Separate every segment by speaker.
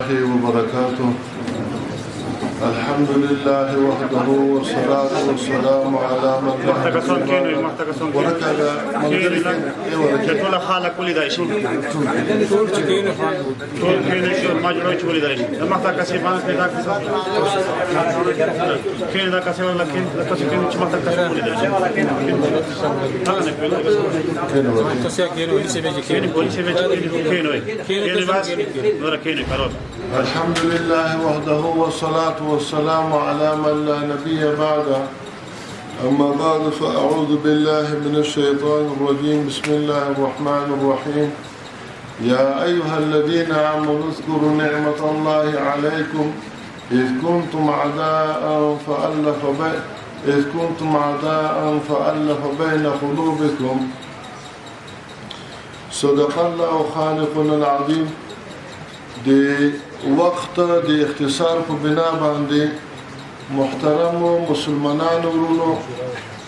Speaker 1: وبركاته. الحمد لله وحده، والصلاة والسلام على من لا
Speaker 2: مخته کسان کېنوئ، مخته کسان کېنوئ.
Speaker 1: ورکه ده ملګري کېنوئ، ورکه.
Speaker 2: چې ټوله خلک ولیدای شي.
Speaker 3: ټول چې کینو خان.
Speaker 2: ټول کېنوئ چې ما جوړوي چې ولیدای شي. د مخته کسې باندې پیدا کړي، کېنوئ، دا کسې ورله کېنوئ، دا کسې کېنوئ چې مخته کسې ولیدای شي. هغه نه کېنوئ.
Speaker 1: کېنوئ.
Speaker 3: تاسو کینو هیڅ به چې
Speaker 2: کېنوئ،
Speaker 3: کینو.
Speaker 2: پولیس به چې کېنوئ، کېنوئ بس، نوره کېنوئ کرو.
Speaker 1: الحمد لله وحده، والصلاة والسلام على من لا نبي بعده. أما بعد، فأعوذ بالله من الشيطان الرجيم. بسم الله الرحمن الرحيم. يا أيها الذين آمنوا اذكروا نعمة الله عليكم إذ كنتم أعداء فألف بين قلوبكم. صدق الله خالقنا العظيم. د وخت د اختصار په بنا باندې، محترمو مسلمانانو ورونو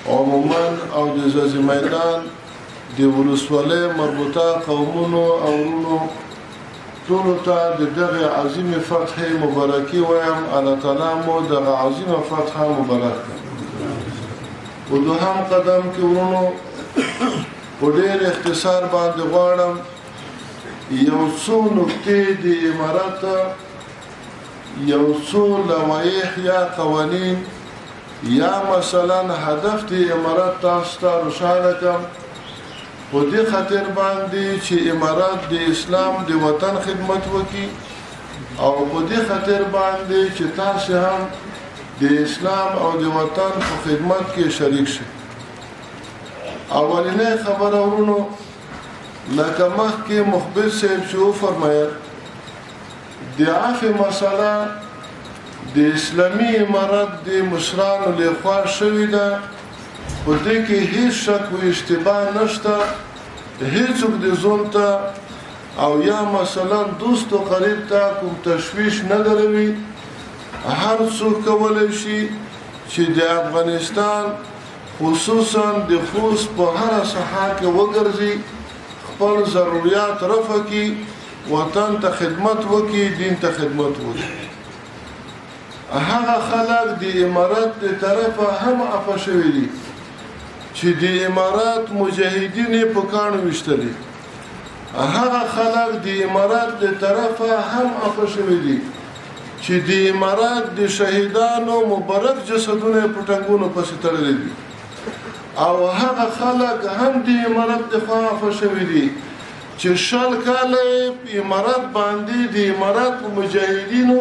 Speaker 1: عموما او د ځاځي میدان د ولسوالۍ مربوطه قومونو او ورونو ټولو ته د دغه عظیمې فتحې مبارکي وایم. الله تعالی مو دغه عظیمه فتحه مبارک کړه. په دوهم قدم کې ورونو، په ډېر اختصار باندې غواړم یو څو نکتې د امارت، یو څو لوایح یا قوانین یا مثلا هدف د امارت تاسو ته روښانه کړم، په دې خاطر باندې چې امارت د اسلام د وطن خدمت وکړي او په دې خاطر باندې چې تاسو هم د اسلام او د وطن په خدمت کې شریک شئ. اولنۍ خبره ورونو، لکه مخکې مخبر صاحب چې وفرمایل، د عفې مسله د اسلامي امارت د مشرانو لخوا شوې ده. په دې کې هیڅ شک و اشتباه نشته. هیڅوک د زون ته او یا مثلا دوست او قریب ته کوم تشویش نه دروي. هر څوک کولی شي چې د افغانستان، خصوصا د خوست په هره ساحه کې وګرځي، خپل ضروریات رفع کړي، وطن ته خدمت وکړي، دین ته خدمت وکړي. هغه خلک د امارت د طرفه هم عفو شوي دي چې د امارت مجاهدین یې په کاڼو ویشتلي. هغه خلک د امارت د طرفه هم عفو شوي دي چې د امارت د شهیدانو مبارک جسدونه یې په ټنګونو پسې تړلي دي، او هغه خلک هم د امارت د خوا عفو شوي دي چې 20 کاله یې امارت باندې، د امارت په مجاهدینو،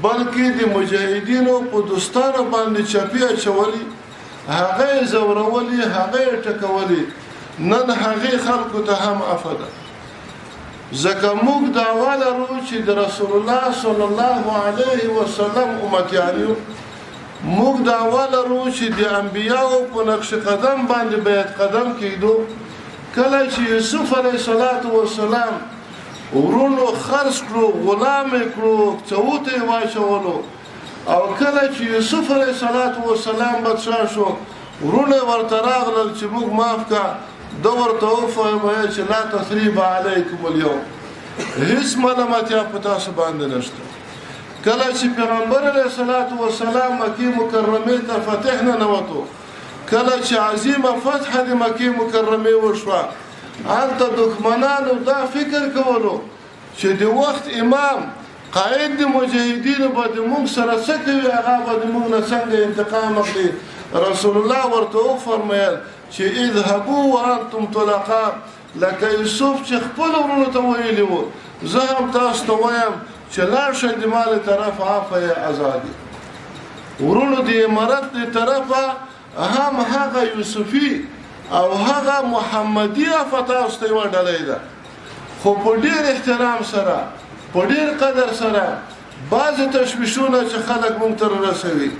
Speaker 1: بلکې د مجاهدینو په دوستانو باندې چپی اچولي، هغه یې ځورولي، هغه یې ټکولي. نن هغې خلکو ته هم عفو ده، ځکه موږ دعوه لرو چې د رسول الله صلی الله علیه وسلم امتیان یو. موږ دعوه لرو چې د انبیاو په نقش قدم باندې باید قدم کېږدو. کله چې یوسف علیه الصلاة والسلام ورونو خرڅ کړو، غلام یې کړو، چاوته یې واچولو، او کله چې یوسف علیه الصلاة والسلام بادشاه شو، ورونه ورته راغلل چې موږ معاف کا، ده ورته وفرمایل چې لا تثریب علیکم اليوم، هیڅ ملامتیا په تاسو باندې نشته. کله چې پیغمبر علیه الصلاة والسلام مکې مکرمې ته فتح ننوتو، کله چې عظیمه فتح د مکې مکرمې وشوه، هلته دښمنانو دا فکر کولو چې د وخت امام قائد د مجاهدینو به د موږ سره څه کوي، هغه به د موږ نه څنګه انتقام اخلي. رسول الله ورته وفرمایل چې اذهبوا وانتم طلقاء. لکه یوسف چې خپل ورونو ته ویلي وو، زه هم تاسو ته وایم چې لاړ شئ د ما له طرفه عفو یا ازادي. ورونو، د امارت د طرفه هم هغه یوسفي او هغه محمدي عفو تاسو ته یوه ډلۍ ده، خو په ډېر احترام سره، په ډېر قدر سره، بعضې تشویشونه چې خلک موږ ته رسوي،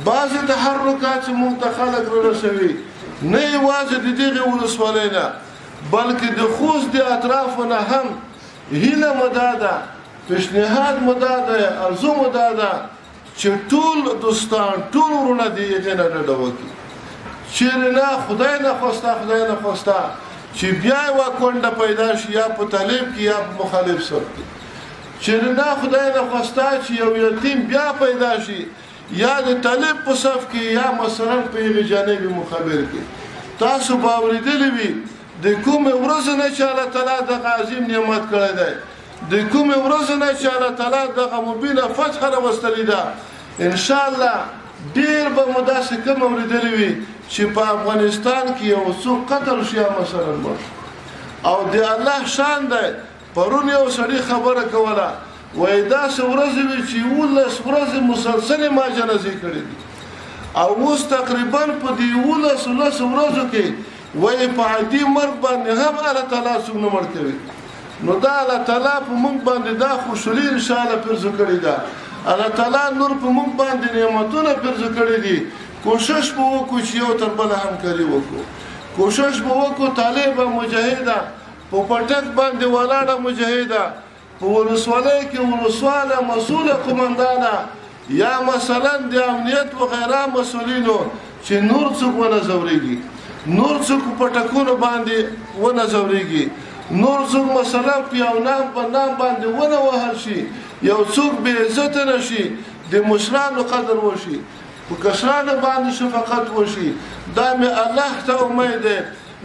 Speaker 1: بعضې تحرکات چې موږ ته خلک رسوي، نه یوازې د دغې ولسوالۍ نه بلکې د خوست د اطرافو نه هم، هیله مو دا ده، پیشنهاد مو دا ده، ارزو مو دا ده چې ټول دوستان، ټول وروڼه دې هغې نه ډډه وکړي. چیرې نه، خدای نه خواسته، خدای نه خواسته چې بیا یوه کونډه پیدا شي، یا په طالب کې یا په مخالف صف کې. چې نه خدای نه خواسته چې یو یتیم بیا پیدا شي، یا د طالب په صف کې یا مثلا په یوې جانب مخابر کې. تاسو به اورېدلي وي د کومې ورځې نه چې الله تعالی دغه عظیم نعمت کړی دی، د کومې ورځې نه چې الله تعالی دغه مبینه فتح راوستلې ده، انشاءالله ډېر به مو داسې کم اورېدلي وي چې په افغانستان کې یو څوک قتل شي یا مثلا مړ شي. او د الله شان دی، پرون یو سړي خبره کوله، وایي داسې ورځې وي چې 11 ورځې مسلسلې ما جنازې کړې دي، او اوس تقریبا په دې 11 لسو ورځو کې وایي په عادي مرګ باندې هم الله تعالی څوک نه مړ کوي. نو دا الله تعالی په موږ باندې دا خوشحالي انشاءالله پیرزو کړې ده، الله تعالی نور په موږ باندې نعمتونه پیرزو کړي دي. کوشش به وکړو چې یو تر بله همکاري وکړو، کوشش به وکړو طالبه مجاهده په پټک باندې ولاړه مجاهده، په ولسوالۍ کې ولسواله مسؤله قومندانه، یا مثلا د امنیت وغیره مسؤلینو چې نور څوک ونه ځورېږي، نور څوک په پټکونو باندې ونه ځورېږي، نور څوک مثلا په یو نام په نام باندې ونه وهل شي، یو څوک بې عزته نه شي، د مشرانو قدر وشي، په کشرانو باندې شفقت وشي. دا مې الله ته امید دی،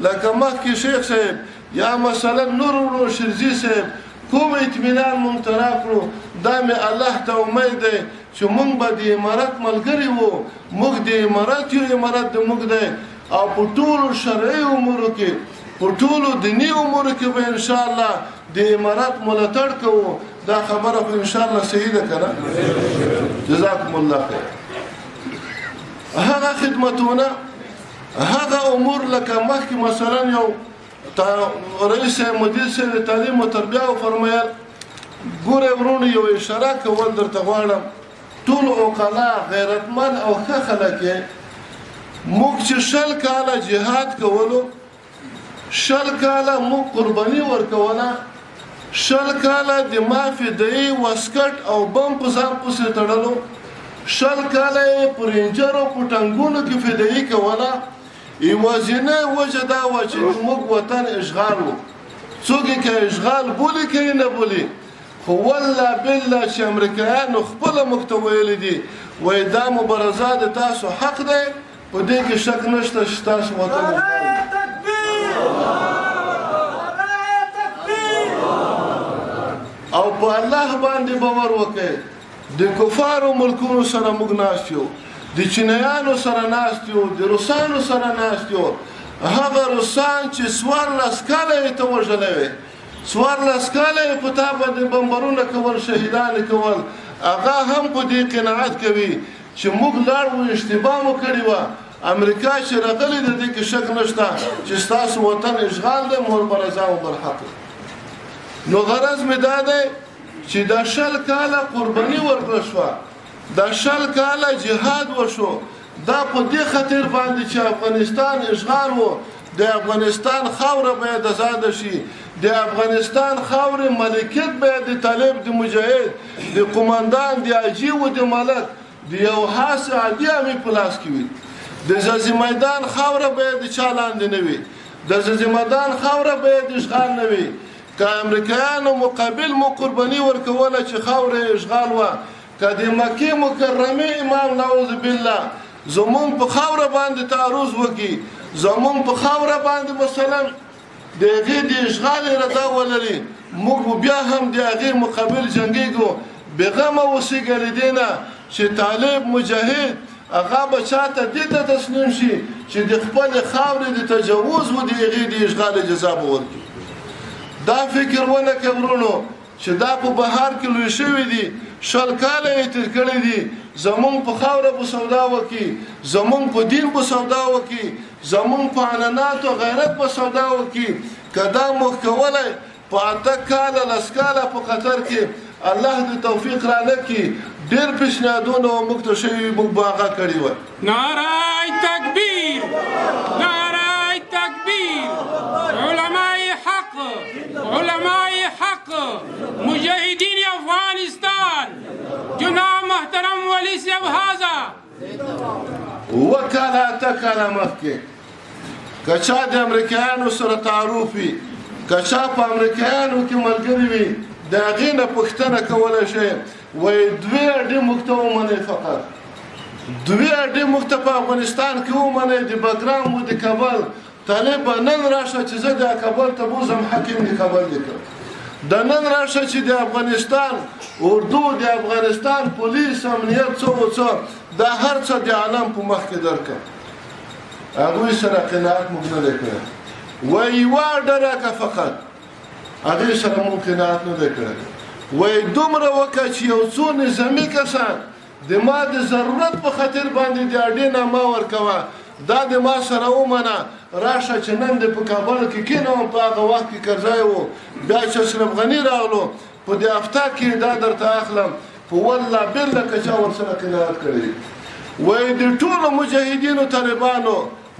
Speaker 1: لکه مخکې شیخ صاحب یا مثلا نور ورور شیرزي صاحب کوم اطمینان مونږ ته راکړو، دا مې الله ته امید دی چې مونږ به د امارت ملګري وو، موږ د امارت یو، امارت د موږ دی، او په ټولو شرعي امورو کې، په ټولو دیني امورو کې به انشاءالله د امارت ملاتړ کوو. دا خبره خو انشاءالله صحیح ده که نه؟ جزاکم الله خیر. هغه خدمتونه، هغه امور لکه مخکې مثلا یو رئیس مدیر صاحب تعلیم و تربیه وفرمایل، ګوره وروڼو یو اشاره کول درته غواړم، ټول عقلا غیرتمن او ښه خلک یې، موږ چې 20 کاله جهاد کولو، 20 کاله موږ قرباني ورکوله، 20 کاله د ما فدایي واسکټ او بم په ځان پسې تړلو، 20 کاله یې په رینجرو په ټنګونو کې فدایي کوله. یوازینۍ وجه دا وه چې موږ وطن اشغال و، څوک یې که اشغال بولي که یې نه بولي، خو والله بالله چې امریکایانو خپله موږ ته ویلي دي، وایي دا مبارزه د تاسو حق دی، په دې کې شک نشته چې تاسو وطن اشغال. او په الله باندې باور وکړئ، د کفارو ملکونو سره موږ ناست یو، د چینایانو سره ناست یو، د روسانو سره ناست یو. هغه روسان چې 14 کاله یې ته وژلی وې، 14 کاله یې په تا باندې بمبرونه کول، شهیدان یې کول، هغه هم په دې قناعت کوي چې موږ لاړ وو، اشتباه مو کړې وه، امریکا چې راغلې ده دې کې شک نشته چې ستاسو وطن اشغال دی، مور برزا او برحق. نو غرض مې دا دی چې دا 20 کاله قرباني ورکړه شوه، دا 20 کاله جهاد وشو، دا په دې خاطر باندې چې افغانستان اشغال و، د افغانستان خاوره باید ازاده شي، د افغانستان خاورې مالکیت باید د طالب، د مجاهد، د قومندان، د حاجي و د ملک، د یو خاص عادي امي په لاس کې وي. د ځاځي میدان خاوره باید د چا لاندې نه وي، د ځاځي میدان خاوره باید اشغال نه وي. که امریکایانو مقابل مو قرباني ورکوله چې خاوره یې اشغال وه، که د مکې مکرمې امام نعوذ بالله زمونږ په خاوره باندې تعرض وکړي، زمونږ په خاوره باندې مثلا د هغې د اشغال اراده ولري، موږ بیا هم د هغې مقابل جنګېږو. بېغمه اوسېږه له دې نه چې طالب مجاهد هغه به چاته دې ته تسلیم شي چې د خپلې خاورې د تجاوز و د هغې د اشغال جزا به ورکړي. دا فکر ونه کړئ وروڼو چې دا په بهر کې لوی شوي دي، 20 کاله یې تېر کړي دي، زمونږ په خاوره به سودا وکړي، زمونږ په دین به سودا وکړي، زمونږ په عنعناتو غیرت به سودا وکړي. که دا موږ کولی په 8 کاله 10 کاله په قطر کې الله دې توفیق را نه کړي، ډېر پیشنهادونه موږ ته شوي، موږ به هغه کړي وای.
Speaker 3: نعره تکبیر، نعره تکبیر، علماء حق، علماء حق، مجاهدین افغانستان، جناب محترم ولی صاحب هذا.
Speaker 1: 7 کاله 8 کاله مخکې که چا د امریکایانو سره تعارف وي، که چا په امریکایانو کې ملګري وي، د هغې نه پوښتنه کولی شئ. وایي دوې اډې موږ ته ومنئ، فقط دوې اډې موږ ته په افغانستان کې ومنئ، د بګرام او د کابل. طالب به نن راشه چې زه د کابل ته بوځم، حاکم د کابل دې کړم. د نن راشه چې د افغانستان اردو، د افغانستان پولیس، امنیت، څه و څه، دا هر څه د عالم په مخ کې درکړم. هغوی سره قناعت موږ نه دی کړی. وایي یوه اډه راکړه فقط، هغې سره موږ قناعت نه دی کړی. وایي دومره وکړه چې یو څو نظامي کسان د ما د ضرورت په خاطر باندې د اډې نه ما ورکوه، دا د ما سره ومنه، راشه چې نن د په کابل کې کېنوم. په هغه وخت کې کرزی و، بیا چې اشرف غني راغلو، په دې هفته کې دا درته اخلم. په والله بالله که چا ورسره قناعت کړی. وایي د ټولو مجاهدینو طالبانو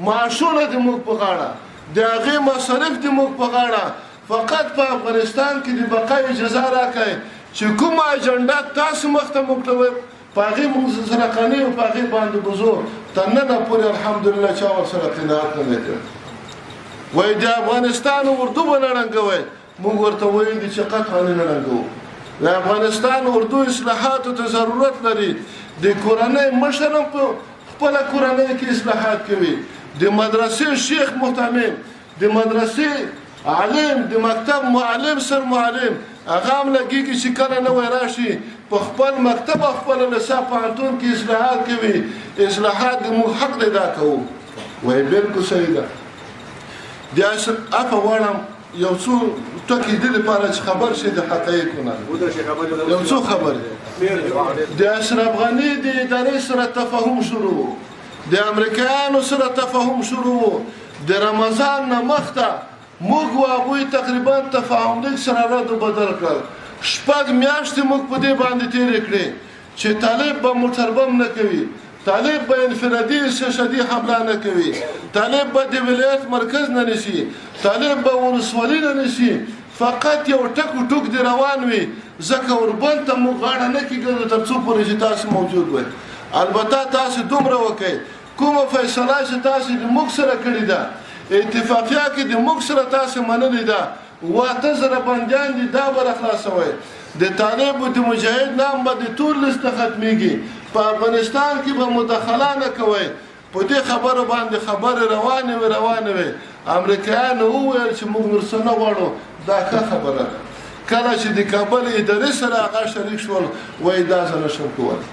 Speaker 1: معاشونه د موږ په غاړه، د هغې مصارف د موږ په غاړه، فقط په افغانستان کې د بقا اجازه راکړئ چې کومه اجنډا تاسو مخته موږ په هغې موږ سره قانع او په هغې باندې به ځو. تر ننه پورې الحمدلله چا ورسره قناعت نه دی کړی. وایي د افغانستان اردو به نه ړنګوئ، موږ ورته ویلي دي چې قطعا نه ړنګوو. د افغانستان اردو اصلاحاتو ته ضرورت لري. د کورنۍ مشر هم په خپله کورنۍ کې اصلاحات کوي، د مدرسې شیخ محتمم، د مدرسې عالم، د مکتب معلم، سر معلم، هغه هم لګېږي چې کله نوی راشي په خپل مکتب او خپله نصاب پوهنتون کې اصلاحات کوي. اصلاحات د موږ حق دی، دا کوو. وایي بلکل صحیح ده. د عفه غواړم یو څو ټکي دې لپاره چې خبر شي د حقایقو نه، یو څو خبرې. د اشرف غني د ادارې سره تفاهم شروع، د امریکایانو سره تفاهم شروع. د رمضان نه مخته موږ و هغوی تقریبا تفاهم لیک سره رد و بدل کړل. شپږ میاشتې موږ په دې باندې تېرې کړې چې طالب به موټر بم نه کوي، طالب به انفرادي استشهادي حمله نه کوي، طالب به د ولایت مرکز نه نیسي، طالب به ولسوالي نه نیسي، فقط یو ټک ټوک دی روان وي، ځکه اوربند ته موږ غاړه نه کېږدو تر څو پورې چې تاسو موجود وئ. البته تاسو دومره وکړئ، کومه فیصله چې تاسو د موږ سره کړې ده، اتفاقیه کې د موږ سره تاسو منلې ده، 8000 بندیان دي، دا به راخلاصوئ. د طالب او د مجاهد نام به د تور لیست نه ختمېږي، په افغانستان کې به مداخله نه کوئ. په دې خبرو باندې خبرې روانې وې روانې وې. امریکایانو وویل چې موږ نور څه نه غواړو. دا ښه خبره ده. کله چې د کابل ادارې سره هغه شریک شول، وایي دا زه نه شم کولی،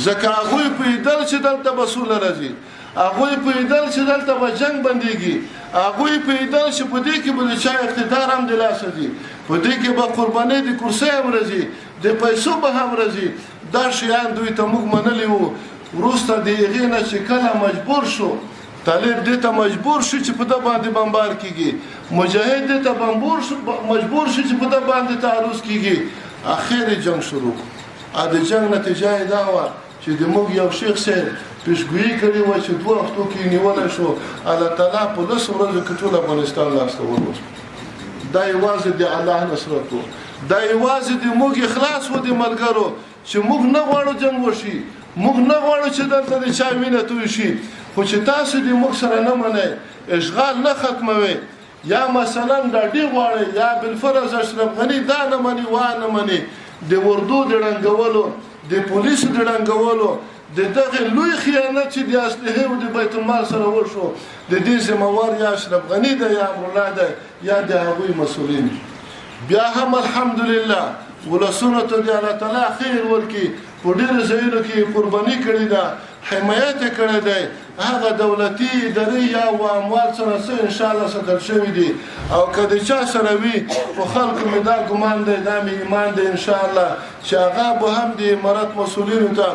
Speaker 1: ځکه هغوی پوهېدل چې دلته به سوله راځي، هغوی پوهېدل چې دلته به جنګ بندېږي، هغوی پوهېدل چې په دې کې به د چا اقتدار هم د لاسه ځي، په دې کې به قربانۍ د کرسۍ هم راځي، د پیسو به هم راځي. دا شیان دوی ته موږ منلي وو. وروسته د هغې نه چې کله مجبور شو، طالب دې ته مجبور شو چې په ده باندې بمبار کېږي، مجاهد دې ته مجبور شو چې په ده باندې تعرض کېږي، اخر یې جنګ شروع کړ. د جنګ نتیجه یې دا وه چې د موږ یو شیخ صاحب پیشګویي کړې وه چې 2 هفتو کې یې نیولی شو، الله تعالی په 10 ورځو کې ټول افغانستان لاسته وروست. دا یوازې د الله نصرت و، دا یوازې د موږ اخلاص و د ملګرو چې موږ نه غواړو جنګ وشي، موږ نه غواړو چې دلته د چا وینه توی شي، خو چې تاسو د موږ سره نه منئ، اشغال نه ختموئ، یا مثلا ډاډي غواړئ، یا بالفرض اشرف غني دا نه مني وا نه مني، د اردو د ړنګولو، د پولیسو د ړنګولو، د دغه لوی خیانت چې د اسلحې او د بیت المال سره وشو، د دې ذمه وار یا اشرف غني دی یا امرالله دی یا د هغوی مسؤلین دي. بیا هم الحمدلله ولسونو ته د الله تعالی خیر ورکړي، په ډېرو ځایونو کې یې قرباني کړې ده، حمایت یې کړی دی، هغه دولتي ادارې یا و اموال سره څه انشاءالله ساتل شوي دي، او که د چا سره وي په خلکو مې دا ګمان دی، دا مې ایمان دی انشاءالله چې هغه به هم د امارت مسؤلینو ته،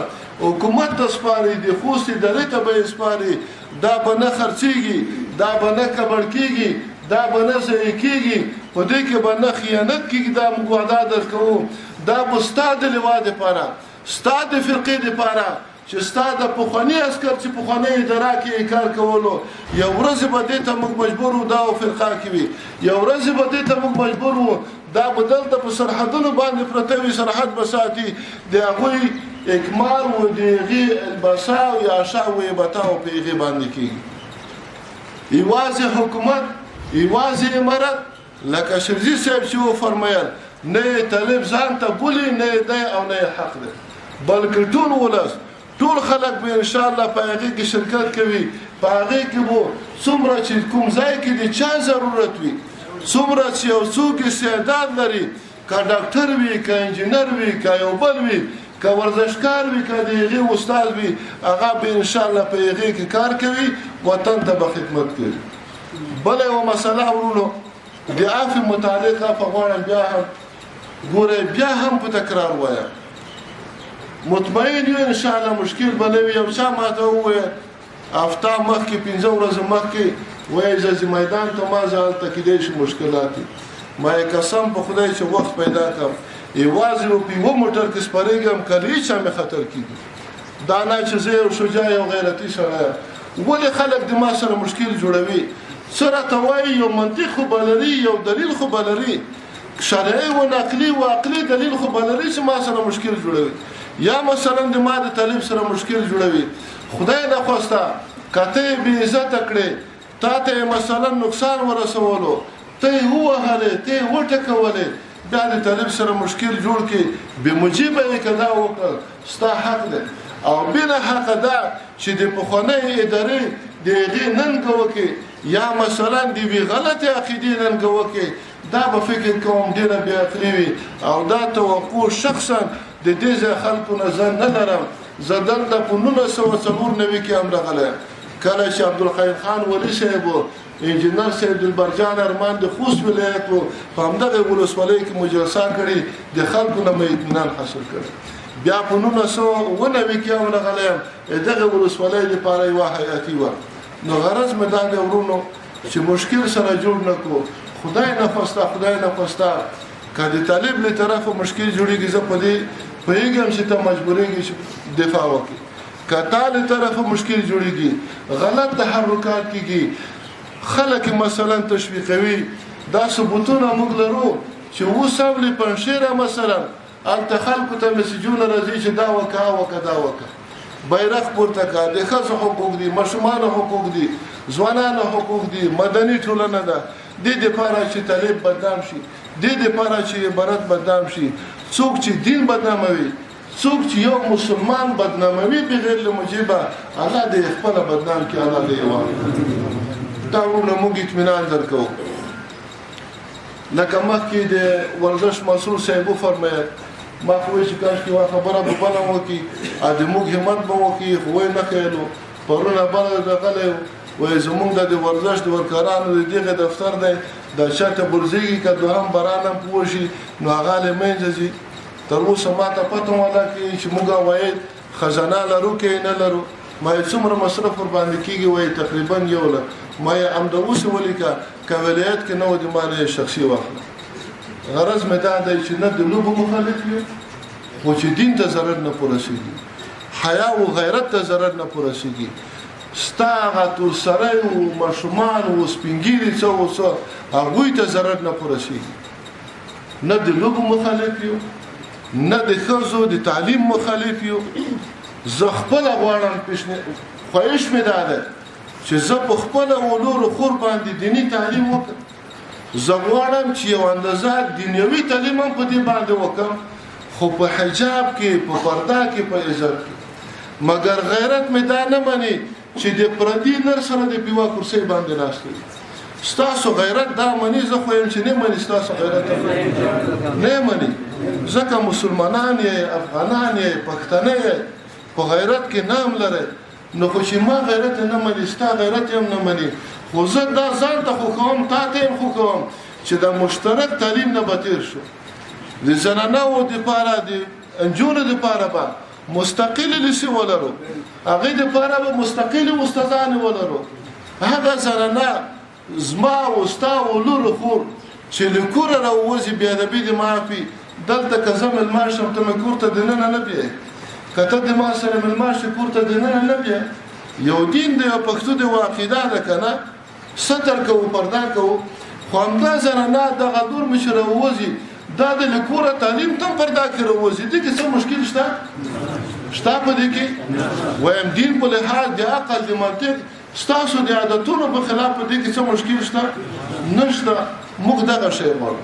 Speaker 1: حکومت ته سپاري، د خوست ادارې ته به یې سپاري. دا به نه خرڅېږي، دا به نه کبړ کېږي، دا به نه ضایع کېږي، په دې کې به نه خیانت کېږي. دا موږ وعده درکوو، دا به ستا د لوا دپاره، ستا د فرقې دپاره چې ستا د پخواني عسکر چې پخوانۍ اداره کې یې کار کولو، یو ورځ به دې ته موږ مجبور وو، دا فرقه کې وي، یو ورځ به دې ته موږ مجبور وو، دا به دلته په سرحدونو باندې پرته وي، سرحد به ساتي، د هغوی اکمال و د هغې البسا او یا شا و ابتا او په هغې باندې کېږي. یوازې حکومت، یوازې امارت، لکه شرزي صاحب چې وفرمایل، نه یې طالب ځان ته بولي، نه یې دی او نه یې حق دی، بلکې ټول ولس، ټول خلک به ان شاء الله په هغې کې شرکت کوي. په هغې کې به څومره چې کوم ځای کې د چا ضرورت وي، څومره چې یو څوک استعداد لري، که ډاکټر وي، که انجینر وي، که یو بل وي، که ورزشکار وي، که د هغې استاد وي، هغه به ان شاء الله په هغې کې کار کوي، وطن ته به خدمت کوي. بله یوه مسله ورونو د عفوې متعلق په غواړم بیا هم ګورئ، بیا هم په تکرار وایم، مطمئن یو ان شاء الله مشکل به نه وي. یو چا ماته وویل هفته مخکې، 5 ورځې مخکې، وایي ځي میدان ته ما ځه، هلته کېدای شي مشکلات وي. ما یې قسم په خدای چې وخت پیدا کړم، یوازې به په یوه موټر کې سپرېږم، که له هېچا مې خطر کېږي. دا نه چې زه یو شجاع یو غیرتي سړی یم. ولې خلک د ما سره مشکل جوړوي؟ څه راته وایي؟ یو منطق خو به لري، یو دلیل خو به لري، شرعي و نقلي و عقلي دلیل خو به لري چې ما سره مشکل جوړوي. یا مثلا د ما د طالب سره مشکل جوړوي، خدای نخواسته که ته یې بې عزته کړې، تا ته یې مثلا نقصان ورسولو، ته یې ووهلې، ته یې وټکولې، بیا د طالب سره مشکل جوړ کړي، بې موجبه یې که دا وکړل، ستا حق دی. او بله حقه دا چې د پخوانۍ ادارې د هغې ننګه وکړي، یا مثلا د یوې غلطې عقیدې ننګه وکړي، دا به فکر کوم ډېره بې عقلي وي. او دا توقع شخصا د دې ځای خلکو نه زه نه لرم. زه دلته په 1994 کې هم راغلی یم، کله چې عبدالقیوم خان ولي صاحب و، انجینر صاحب دلبرجان ارمان د خوست ولایت و، په همدغې ولسوالۍ کې مو جلسه کړې، د خلکو نه مو اطمینان حاصل کړی. بیا په 1997 کې هم راغلی یم، دغې ولسوالۍ لپاره یوه هیئتي وه. نو غرض مې دا دی ورونو چې مشکل سره جوړ نه کړو. خدای نخواسته، خدای نخواسته که د طالب له طرفه مشکل جوړېږي، زه په دې پوهېږم چې ته مجبورېږي چې دفاع وکړې. که تا له طرفه مشکل جوړېږي، غلط تحرکات کېږي، خلک مثلا تشویقوي، دا ثبوتونه موږ لرو چې اوس هم له پنجشېره مثلا هلته خلکو ته مسیجونه راځي چې دا وکړه، وکړه، دا وکړه، بیرغ پورته کړه، د ښځو حقوق دي، ماشومانو حقوق دي، ځوانانو حقوق دي، مدني ټولنه ده. دې دپاره چې طالب بدنام شي، دې دپاره چې عبارت بدنام شي، څوک چې دین بدناموي، څوک چې یو مسلمان بدناموي بغیر له موجبه، الله دې خپله بدنام کړي، الله دې یې واوري. دا وروڼه موږ اطمینان درکوو. لکه مخکې د ورزش مسؤل صاحب وفرمایل، ما خو ویل چې کاشکې یوه خبره به بله وکړي، د موږ همت به وکړي، خو ویې نه کیلو. پرونه بله راغلی و، وایي زموږ د ورزش د ورکرانو د دغه دفتر دی، دا چاته غورځېږي، که دوهم باران هم پوه شي نو هغه له منځه ځي. تر اوسه ما ته پته ولګېږي چې موږ عواید خزانه لرو که یې نه لرو. ما یې څومره مصرف ورباندې کېږي؟ وایي تقریبا 1 لک. ما یې همدا اوس ولیکه، که ولایت کې نه و د ما نه یې شخصي واخله. غرض مې دا دی چې نه د لوبو مخالف یو، خو چې دین ته ضرر نه پورسېږي، حیا و غیرت ته ضرر نه پورسېږي، ستا هغه تورسری و ماشومان و سپینږیري څه و څه هغوی ته ضرر نه پورسېږي. نه د لوبو مخالف یو، نه د ښځو د تعلیم مخالف یو. زه خپله غواړم، خواهش مې دا دی چې زه په خپله ولور خور باندې دیني تعلیم وکړم. زه غواړم چې یو اندازه دنیوي تعلیم هم په دې باندې وکړم، خو په حجاب کې، په پرده کې، په عزت کې. مګر غیرت مې دا نه مني چې د پردي نر سره د پیوا کرسۍ باندې ناست وي. ستاسو غیرت دا مني، زه خو یم چې نه مني، ستاسو غیرت نه مني، ځکه مسلمانان یې، افغانان یې، پښتانه یې، په غیرت کې نام لرئ. نو خو چې ما غیرت نه مني، ستا غیرت یې هم نه مني، خو زه دا ځان ته خوښوم، تا ته یې هم خوښوم چې دا مشترک تعلیم نه به تېر شو. د زنانو دپاره، د نجونو دپاره به مستقلې لیسې ولرو، هغې دپاره به مستقلې استادانې ولرو. هغه زنانه زما او ستا او لور خور چې له کوره راووځي، بې ادبي دې معاف وي. دلته که زه مېلمه شم، ته مې کور ته دننه نه بیایې، که ته د ما سره مېلمه شې، کور ته دننه نه بیایې. یو دین دی، یو پښتو دی، یوه عقیده ده، که نه ستر کوو، پرده کوو. خو همدا زنانه دغه لور مې چې راووځي، دا د له کوره تعلیم ته هم پرده کې راووځي. دې کې څه مشکل شته؟ شته په دې کې؟ وایم دین په لحاظ د عقل، د منطق، ستاسو د عادتونو په خلاف په دې کې څه مشکل شته؟ نشته. موږ دغه شی غواړو.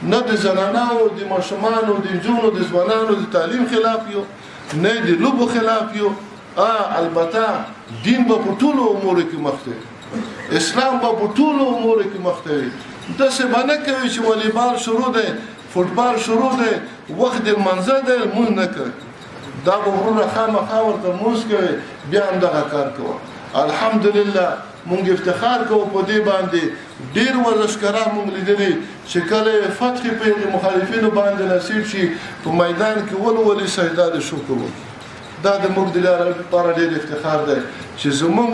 Speaker 1: نه د زنانو، د ماشومانو، د نجونو، د ځوانانو د تعلیم خلاف یو، نه د لوبو خلاف یو. البته دین به په ټولو امورو کې مخته، اسلام به په ټولو امورو کې مخته وي. داسې به نه کوي چې والیبال شروع دی، فوټبال شروع دی، وخت د لمانځه دی، لمونځ نه کوي. دا به وروره خامخا ورته لمونځ کوي، بیا هم دغه کار کوه. الحمدلله مونږ افتخار کوو په دې باندې. ډېر ورزشکاران مونږ لیدلي چې کله یې فتح په مخالفینو باندې نصیب شي، په میدان کې ولولي، سجده د شکر وکړي. دا د موږ د لپاره ډېر افتخار دی چې زمونږ